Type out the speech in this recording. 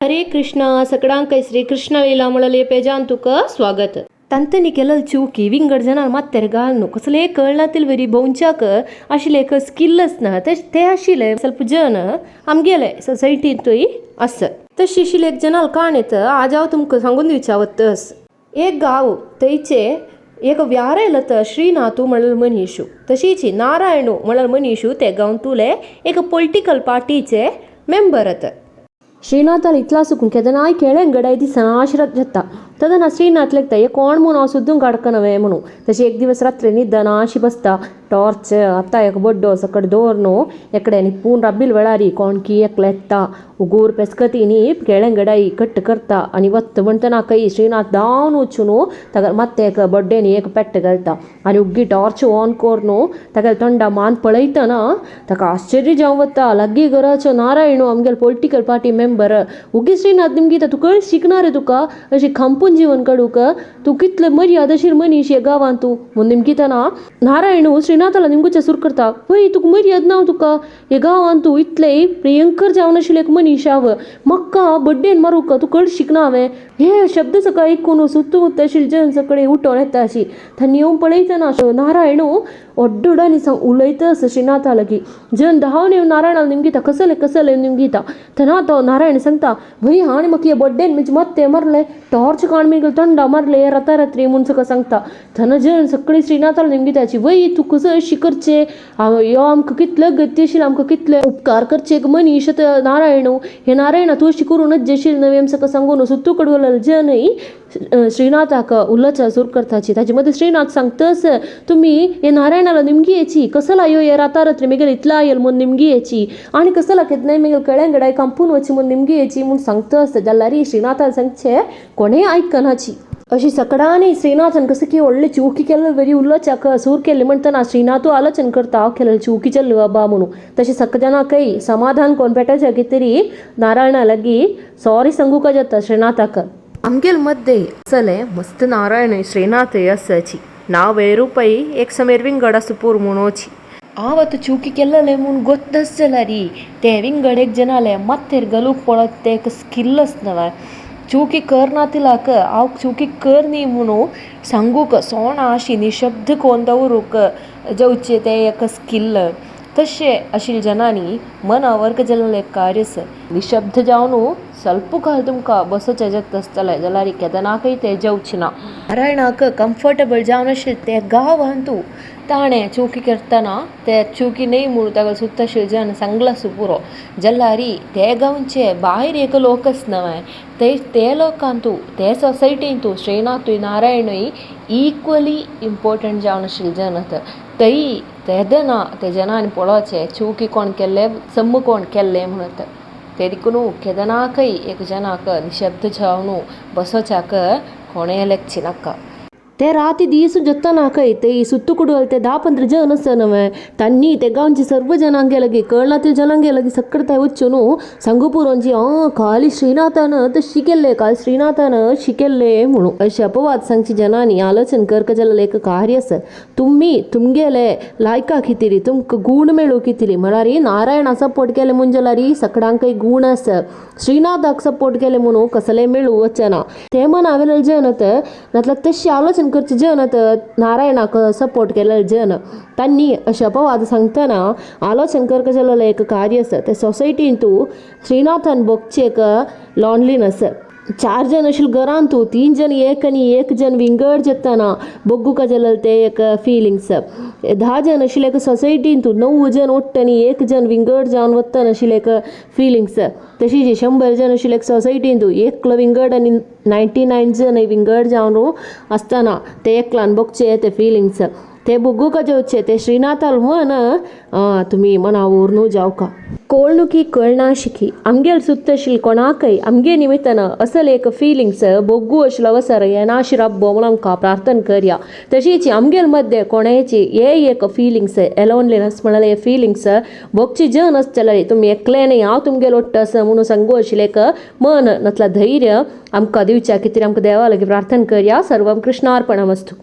हरे कृष्णा सकडांक श्री कृष्ण लीला म्हणले पेजान तुका स्वागत. तांतनी केलल चुकी विंगड जनान मात्तेर घालनु कसले कळनातील वरी भोंवच्याक आशिल्ले एक स्किल्लच ना ते आशिल्ले ಸ್ವಲ್ಪ जन आमगेले सोसायटींतूय आसा. तशी आशिल्ले एक जनाल काणयत आज हांव तुमकां सांगून दिवच्या वतस. एक गांव थंयचे एक व्यारेलत श्रीनाथू म्हणल मनीशू तशीच नारायणू म्हणल मनीशू ते गांवतुले एक पॉलिटिकल पार्टीचे मेंबर आत. श्रीनाथाल इतला सुकून केदनाय केळें गडाय दिसना अशें जाता तेन्ना श्रीनाथ लेगता हे कोण म्हूण हांव सुद्दां काडकना म्हणून. तशें एक दिवस रात्री न्हिदना अशी बसता टॉर्च आतां एक बड्डो सकट दवर एकड्यान पूण राबिल वेळारी कोण की एकलो येता उगूर पेसकती न्ही केळें गडाई कट्ट करता आनी वत्त म्हणटना खंय श्रीनाथ धांवन वचून ताका मात्तें एक बड्डेनी एक पेट्ट घालता आनी उग्गी टॉर्च ऑन करून ताका तोंडा मान पळयतना ताका आश्चर्य जावन वता. लागीं घराचो नारायण आमगेलो पॉलिटिकल पार्टी मेंबर उगी श्रीनाथ निमगीता तूं कळ शिकणार रे तुका अशी खांपून जीवन काडूंक तूं कितले मर्यादशीर मनीस ह्या गांवांत तूं म्हूण निमगितना नारायण श्रीनाथाला निमगुचे सुरू करता पळय तुका मर्याद ना तुका ह्या गांवांत तूं इतले प्रियंकर जावन आशिल्ले एक मनीस हांव म्हाका बड्डेन मारूंक तूं कळ शिकना हांवें हे शब्द सकाळ आयकून सुत्तू आशिल्ले जन सगळे उठोन येता अशी थंय येवन पळयतना नारायण ओड्डोडानी सांग उलयता श्रीनाथा लागीं जन धांवन येवन नारायणाक निमगिता कसले कसले निमगिता तेन्ना तो नारायण सांगता भई हाणें म्हाका हे बड्डेन म्हणजे मत्ते मारले टॉर्च काण मेगेले तोंडा मारले रातारात्री म्हूण सगळं सांगता. तेन्ना जन सगळी श्रीनाथाला निमगिताची वय तूं कसं अशी करचें यो आमकां कितले गती आशिल्लें आमकां कितले उपकार करचे एक मनीस नारायण हे नारायणा तूं अशी करूनच जेशील नवें सगळं सांगून सुत्तू कडवल जनय श्रीनाथाक उलोवचा सुरू करताची. ताजे मदीं श्रीनाथ सांगतास तुमी हे नारायणाला निमगी येची कसला यो हे रातारात्री मेगेले इतला येल म्हूण निमगी येची आनी कसला केन्नाय मेगेले कळ्यां गडाय कांपून वची म्हूण निमगी येची म्हूण सांगता जाल्यार श्रीनाथान सांगचें कोणें आयकनाची. अशी सकडांनी श्रीनाथान कसं की व्हडले चुकी केल्ले वरी उलोवच्याक सूर केल्ले म्हणटना श्रीनाथू आलोचन करता हांव केलें चुकी चल्ले बाबा म्हणून. तशें सगळे जाणांकय समाधान कोण पेटाच्या तरी नारायणा लागीं सॉरी सांगूंक जाता श्रीनाथाक. आमगेल मद्दे चले मस्त नारायण श्रीनाथय आसाची नांव रुपय एक समेर विंगड आसा पूर म्हणोची. हांव आतां चुकी केल्लें म्हूण गोत्तच जाल्यार ते विंगड एक जनाले माथ्यार घालूंक पळत तें एक स्किल्लच नवें चुकी करनातिलाक हांव चुकी कर न्ही म्हणून सांगूंक सोणा अशी निशब्द कोन्न दवरूंक जावचें तें एक स्किल. तशें आशिल्ले जनांनी मना वर्ग जाल्लें एक कार्य आसा निशब्द जावन ಸ್ವಲ್ಪ काल तुमकां बसोवचें जाता आसतलें जाल्यार केदनाकय तें जावचें ना. नारायणाक कम्फर्टेबल जावन आशिल्लें तें गांवांतू ताणें चुकी करतना ते चुकी न्हय म्हूण ताका सुत्त आशिल्ले जन सांगलां पुरो जाल्यार ते गांवचे भायर एक लोकच नवें ते ते लोकांतू ते सोसायटींतू श्रीनाथूय नारायणूय इक्वली इम्पोर्टंट जावन आशिल्ले जन आतां थंय तेदना ते जनांनी पळोवचें चुकी कोण केल्ले सम कोण केल्लें म्हणत ते देखून केदनाकय एक जनाक निशब्द जावन बसोवच्याक कोणें लेगचे नाका. ते राती दीस जातना खंय ते सुत्तू कुडवल ते 10-15 जन आसा नवें तांणी ते गांवचे सर्व जनांगे लागीं कळनातील जनांगे लागीं सगळे थंय वचून सांगू पुरोंची काल श्रीनाथान तशी केल्लें काल श्रीनाथान अशी केल्लें म्हणून. अशें अपवाद सांगची जनांनी आलोचन करका जाल्यार एक कार्य आसा तुमी तुमगेले लायका खातीर तुमकां गूण मेळूं कितली म्हळ्यार नारायणा सपोर्ट केले म्हूण जाल्यार सगळ्यांकय गूण आसा श्रीनाथाक सपोर्ट केले म्हणून कसलें मेळूं वचना ते मना जन नातल्यार तशी आलोचन करचे जन नारायणाक सपोर्ट केलेले जन तांणी अशें अपवाद सांगतना आलोचन करका जाल्लें एक कार्य आसा ते सोसायटींतू श्रीनाथान भोगचें एक लॉनलीनस. 4 जन आशिल्ले घरांतू 3 जन एक आनी 1 जन विंगड जातना भोगूंक जाल्लें तें एक फिलिंग्स. 10 जन आशिल्ले एक सोसायटींतू 9 जन ओडटा आनी 1 जन विंगड जावन वतना आशिल्लें एक फिलिंग्स. तशीच 100 जन आशिल्ले एक सोसायटींतू एकलो विंगड आनी 99 जन विंगड जावन आसतना ते एकल्यान भोगचें ते फिलिंग्स ते भोगूंक जावचें ते श्रीनाथाल म्हण तुमी मना व्हरून जावका. कोळणुकी कळना शिकी आमगेल सुत्त आशिल्लें कोणाकय आमगे निमित्तान असले एक फिलिंग्स भोगू आशिल्लो अवसर येनाशी रब्बो म्हूण आमकां प्रार्थना करया. तशीच आमगेल मद्दे कोणायची हे एक फिलिंग्स एलोनलीनस म्हळ्यार हे फिलिंग्स भोगची जन आसतले तुमी एकले न्ही हांव तुमगेल ओट्ट आसा म्हणून सांगू आशिल्लें एक मन नातल्यार धैर्य आमकां दिवच्या खातीर आमकां देवा लागीं प्रार्थना करया. सर्वम कृष्णार्पणमस्तु.